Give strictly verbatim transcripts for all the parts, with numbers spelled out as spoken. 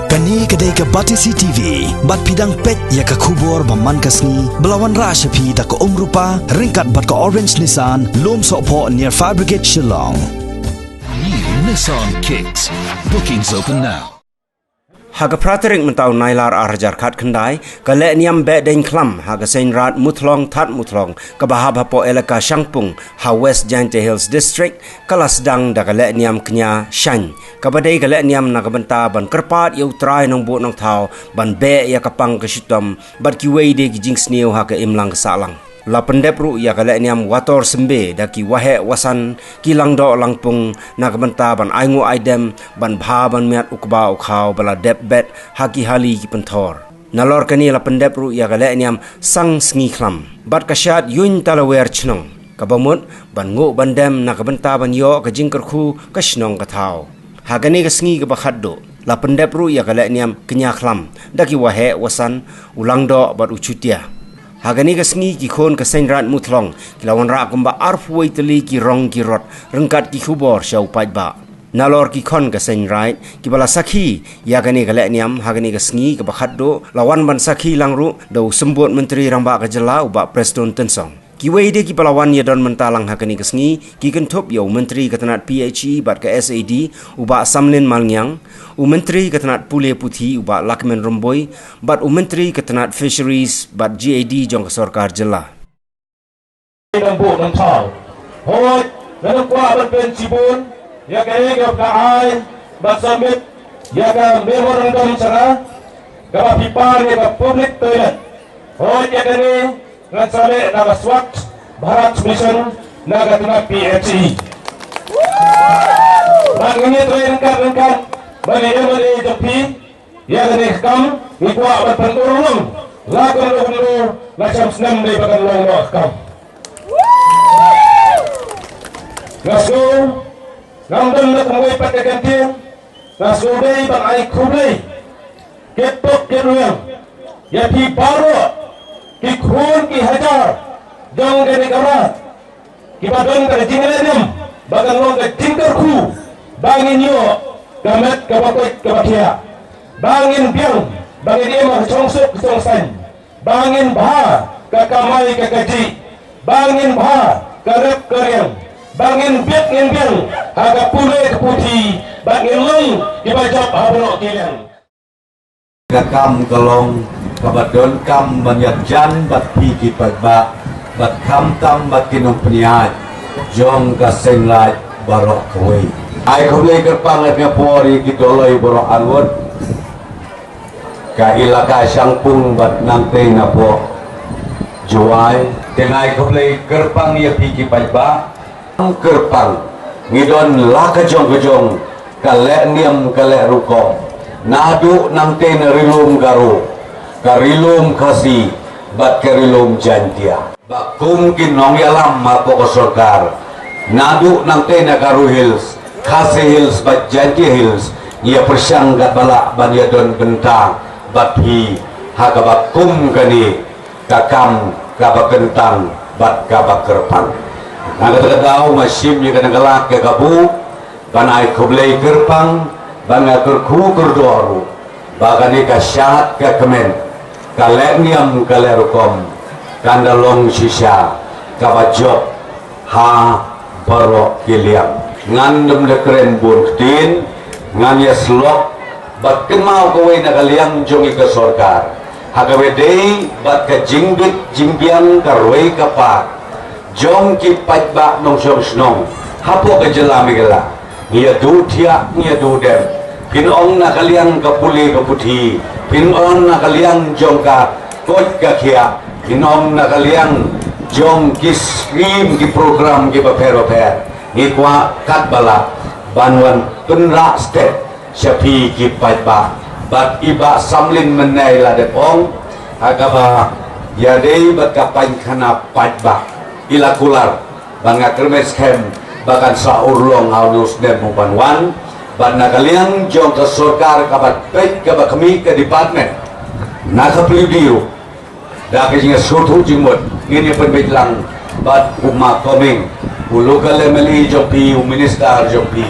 Kane ka dei ka Batesi T V, bad phi dang peit ïa ka khubor ba man ka sngi, ba la wanrah sha phi da ka Umrupa, ryngkat bad ka Orange Nissan, Lumsohphoh near Fire Brigade Shillong. New Nissan Kicks. Bookings open now. Ha ka phra tarik mynta u Nailar ar hajar khatkhyndai, ka lehniam Behdeiñkhlam ha ka Seiñraij Muthlong Thadmuthlong, kaba hap hapoh elaka Shangpung ha West Jaintia Hills District, ka la sdang da ka lehniam Kñia Shaiñ, kaba dei ka lehniam na ka bynta ban kyrpad ïa U Trai Nongbuh Nongthaw ban beh ïa ka pang ka shitom bad kiwei de ki jingsniew ha ka imlang ka sahlang. La pyndep ruh ïa ka lehniam Wator Symbe da ki waheh wasan, ki langdoh langpung na ka bynta ban ainguh aidem, ban bha ban miat u kba u khaw ba la dep bet ha ki hali ki pynthor. Nalor kane la pyndep ruh ïa ka lehniam Sang Sngi Khlam bad ka shad Yuiñ Talawer Chnong, kaba mut ban nguh ban dem na ka bynta ban ïoh ka jingkyrkhu ka shnong ka thaw. Ha kane ka sngi kaba khatduh, la pyndep ruh ïa ka lehniam Kñia Khlam da ki waheh wasan, u langdoh bad u chutia. Ha kane ka sngi ki khun ka Seiñraij Muthlong ki la wanrah kumba arphew wei tylli ki rong ki rot ryngkat ki khubor sha u paidbah. Nalor ki khun ka Seiñraij kiba la sakhi ïa kane ka lehniam ha kane ka sngi kaba khatduh, la wan ban sakhi lang ruh da u Symbud Myntri Rangbah ka Jylla, u Bah Prestone Tynsong. Kiwei de kiba la wan ïadon mynta lang ha kane ka sngi ki kynthup ïa u Myntri ka tnat P H E bad ka S A D, u Bah Samlin Malngiang, u Myntri ka tnat Pule Puthi, u Bah Lahkmen Rymbui, bad u Myntri ka tnat Fisheries bad G A D jong ka sorkar jylla. Nongbuh Nongthaw. Hooid, ngan kwah ban pynshibun ïa kane kaba nga ai ban submit ïa ka memorandum sara kaba phi pan ïa ka public toilet. Hooid, ïa kane ngan sa leh na ka Swachh Bharat Mission na ka tnat P H E. Bad ngin ïa trei ryngkat ryngkat bad ïa M L A jong phi. Ïa kane ka kam ngi kwah ban pynurlong la kumno kumno, la sham snem dei ba kan long noh ka kam. Nga sngew ngam don na kumwei pat ka kyntien, nga sngew dei ban ai khublei kit tok kit rwiang ïa phi baroh ki khun ki hajar jong kane ka rat, kiba don ka jingïalehniam ba kan long ka jingkyrkhu ba ngin ïoh ka met kaba koit kaba khiah, ba ngin biang, ba ngin im ha ka shongsuk shongsaiñ, ba ngin bha ka kamai ka kajih, ba ngin bha ka rep ka riang, ba ngin biang ngin biang ha ka pule ka puthi, ba ngin long kiba jop ha baroh ki liang. Ka kam ka long kaba donkam ban ïajan bad phi ki paidbah bad khamtam bad ki nongpynïaid jong ka Seiñraij baroh kawei. Ai khublei kyrpang ïa ka por ïa ki dolloi baroh arngut. Ka ilaka Shangpung bad nangtei napoh Jowai. Te nga ai khublei kyrpang ïa phi ki paidbah. Kyrpang ngi don la ka jong ka jong, ka leh niam ka leh rukom. Naduh nangtei na Ri Lum Garo, ka Ri Lum Khasi bad ka Ri Lum Jaintia. Ba kum ki nongïalam marpoh ka sorkar, naduh nangtei na Garo Hills, Khasi Hills bad Jaintia Hills, ngi ïa pyrshang katba lah ban ïa don bynta bad phi ha kaba kum kane ka kam kaba kyntang bad kaba kyrpang. Na kata ka daw nga shim ïa kane ka lad ka kabu ban ai khublei kyrpang, ban ai kyrkhu kyrdoh ruh ba kane ka shad ka kmen, ka leh niam ka leh rukom kan da long shisha kaba jop ha baroh ki liang. Ngan ym da kren bun ktien, ngan ïa slok bad kynmaw kawei na ka liang jong ngi ka sorkar, ha kaba dei bad ka jingbit jingbiang ka roi ka par jong ki paidbah nongshong shnong hapoh ka jylla Meghalaya. Ngi ïa duh thiah, ngi ïa duh dem. Phin ong na ka liang ka pule ka puthi, phin ong na ka liang jong ka koit ka khiah, phin ong na ka liang jong ki skim ki program kiba pher bapher. Ngi kwah katba lah ban wan pynrah step sha phi ki paidbah bad i Bah Samlin mynne i la dep ong ha kaba ïadei bad ka paikhana paidbah, i la kular ba nga kyrmen skhem ba kan sa urlong ha une u snem u ban wan. Bad na ka liang jong ka sorkar kaba peit kaba khmih ka department, na ka P W D ruh, da ka jingsngewthuh jingmut ngin ïa pynbeit lang bad u Ma Coming, u local M L A jong phi, u minister jong phi,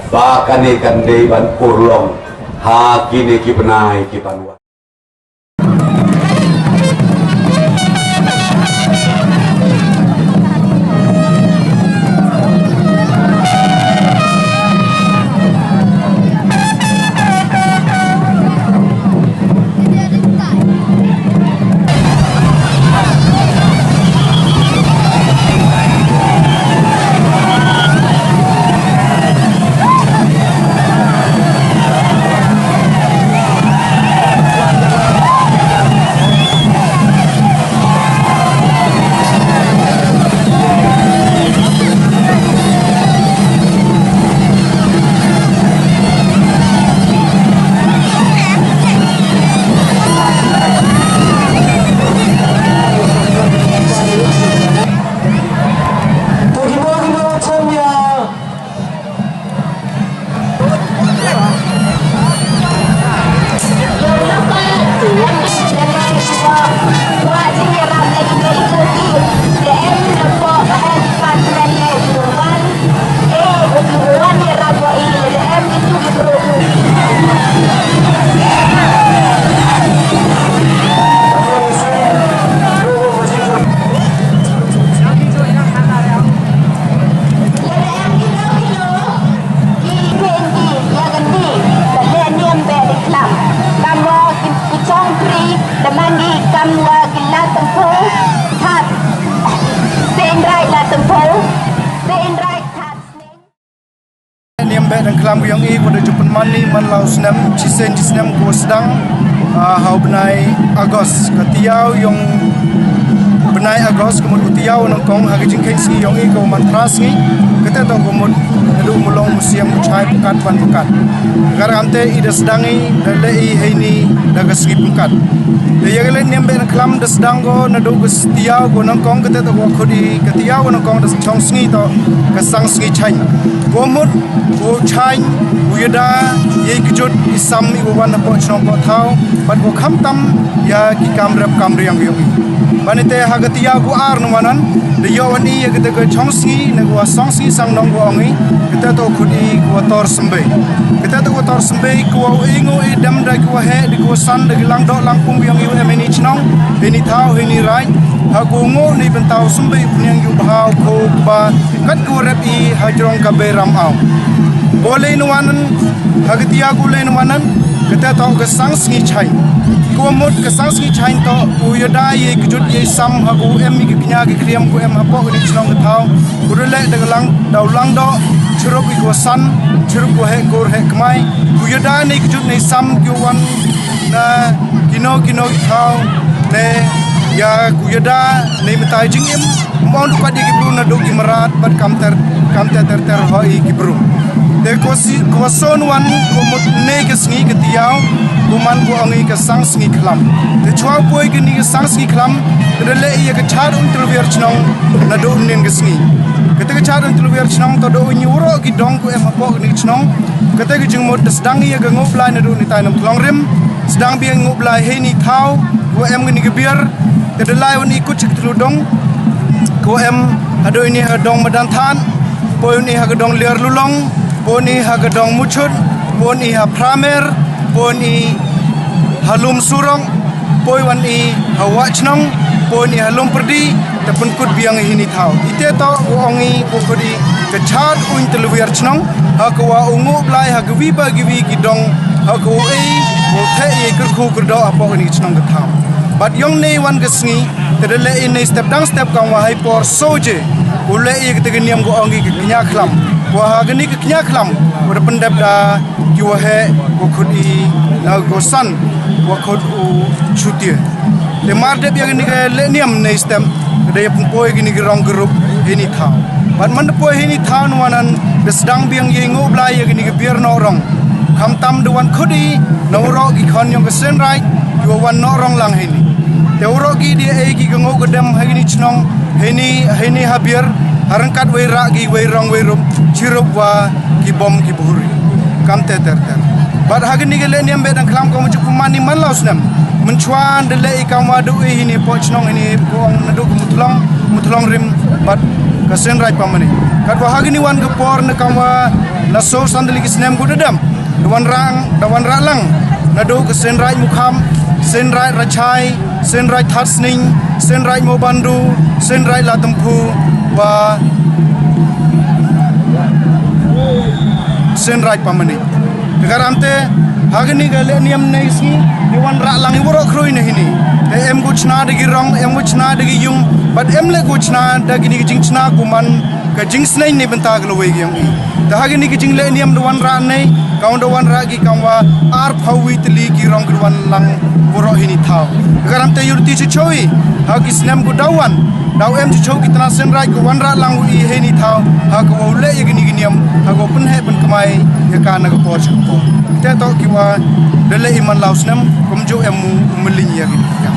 ba kane kan dei ban urlong Ha kine ki bnai ki ban wan. Niam Behdengkhlam ka yong i, ko da ju pynman ni man la u snem, chisien chisnem ko sdang, ah, ha u bnai August. Ka tiaw yong bnai August, ka mut u tiaw nyngkong ha ka jingkheiñ sngi yong i, ka u man phra sngi, kata to ka mut naduh mulong musiam u chai pynkat ban pynkat. Ka ramte i da sdang i, da leh i heini, da ka sngi pynkat. Da ïa ka leh Niam Behdengkhlam da sdang ko naduh ka tiaw ko nyngkong, kata to ko khot i ka tiaw ko nyngkong, da chong sngi to ka sang sngi chaiñ. Ko mut, ko chaiñ, u ïada, ïa i kjut, i sam, i wa wan hapoh chnong poh thaw, bad ko khamtam, ïa ki kam rep kam riang yong i. Ban ite ha ka tiaw ko ar nong wanan, da ïoh wan i ïa kata ka chong sngi, ne ko wa song sngi sang nong ko ong i, kata to khot i ko wa tor symbai. Kata to ko wa tor symbai, ko wa u i ngo i dem da ko wa heh, da ko wa san, da ki langdoh langpung yong i u em heini chnong, heini thaw, heini raij, ha ko ngo ni bynta u symbai u pynïang ïa u bha u khuba, kat ko rep i ha jrong ka bei ram aw. Ko lei nong wanan, ha ka tiaw ko lei nong wanan, kata to ka sang sngi chaiñ. Ko mut ka sang sngi chaiñ to, u ïada ïa i kjut ïa i sam ha ko em i ka kñia ka kriam ko em hapoh kani chnong ka thaw. Ko da leh da ka lang, da u langdoh, chirup i ko san, chirup ko heh kur heh kmai. Ko ïada ne i kjut ne i sam ki wan na kino kino ki thaw, ne ïa ko ïada ne i mynta i jingim. Mong du pat ïa ki bru naduh ki mrad bad kam ter, kam ter ter ter ho i ki bru. Te ko si, ko son wan ko mut ne ka sngi ka tiaw, ko man ko ong i ka sang sngi khlam. Te chwa poi kani ka sang sngi khlam, ka da leh ïa ka chad un tylwiar chnong naduh nin ka sngi. Kata ka chad un tylwiar chnong to da u ñiewro ki dong ko em hapoh kani ka chnong. Kata ka jingmut da sdang ïa ka ngop lai naduh ni tai nam tlong rim. Sdang biang ngop lai heini thaw, ko em kani ka biar. Te da lai wan i kut chi ka tlu dong. Ko em haduh ini ha dong Madan Than, poi wan i ha ka dong Liar Lulong, poi wan i ha ka dong Muchut, poi wan i ha Phramer, poi wan i ha Lum Surong, poi wan i ha Wah Chnong, poi wan i ha Lum Pyrdi, te pynkut biang i hini thaw. Ite to u ong i ko khot i ka chad un tylwiar chnong, ha ka wa u ngop lai ha ka wi ba ki wi ki dong, ha ka wa i, u theh i kyrkhu kyrdoh hapoh kani ka chnong ka thaw. Bad yong ne wan ka sngi, te da leh i ne step dang step kam wa hai por soje. U leh i kata ka niam ko ong i ka kñia khlam. Ko ha kani ka kñia khlam, ko da pyndep da ki wa heh, ko khot i na ko san, ko khot u chutia. Te mar dep ïa kani ka leh niam ne step, ka da ïa pynpoi kani ka rong ka rup, heini thaw. Bad man da poi heini thaw nong wanan, da sdang biang ïa i ngop lai ïa kani ka biar noh rong. Khamtam da wan khot i, na waroh ki khon yong ka Seiñ Raij, ki wa wan noh rong lang heini. Te waroh ki da ïa ei ki ka ngop ka dem ha kini chnong, heini, heini ha biar, ha ryngkat wei rah ki wei rong wei rup, chirup wa ki bom ki bhuri. Kam ter ter ter. Bad ha kani ka leh niam Behdengkhlam ko mut ju pynman ni man la u snem. Mynchwa da leh i kam wa da u i hini poh chnong hini ko ong naduh ka Muthlong, Muthlong rim, bad ka Seiñ Raij pamani. Katwa ha kani wan ka por na kam wa na so san tylli ki snem ko da dem. Da wanrah, da wanrah lang naduh ka Seiñ Raij Mukham, Seiñ Raij Rachai, Seiñ Raij Tharsning, Seiñ Raij Mobandu, Seiñ Raij Ladtymphu, wa Seiñ Raij Pamani. Te ka ram te, ha kani ka leh niam ne sngi, i wanrah lang i waroh khrui na hini. Te em ko chna da ki rong, em ko chna da ki yung, bad em leh ko chna da kini ki jingchna ko man ka jingsneng ne bynta ka lawei ki yong i. Te ha kani ka jingleh niam da wanrah ne, ka wan da wanrah ki kam wa arphaw wi tylli ki rong ki wan lang waroh hini thaw. Ka ram te yurti chu choi, ha ki snem ko daw wan, daw em chu choi ki tna Seiñ Raij ko wanrah lang u i hini thaw, ha ka wa u leh ya kini ki niam, ha ka wa pynheh pynkmai ya ka na ka por cha ka por. Te to ki wa da leh i man law snem, kumjuh em u, u mylliñ ya kini ki kam.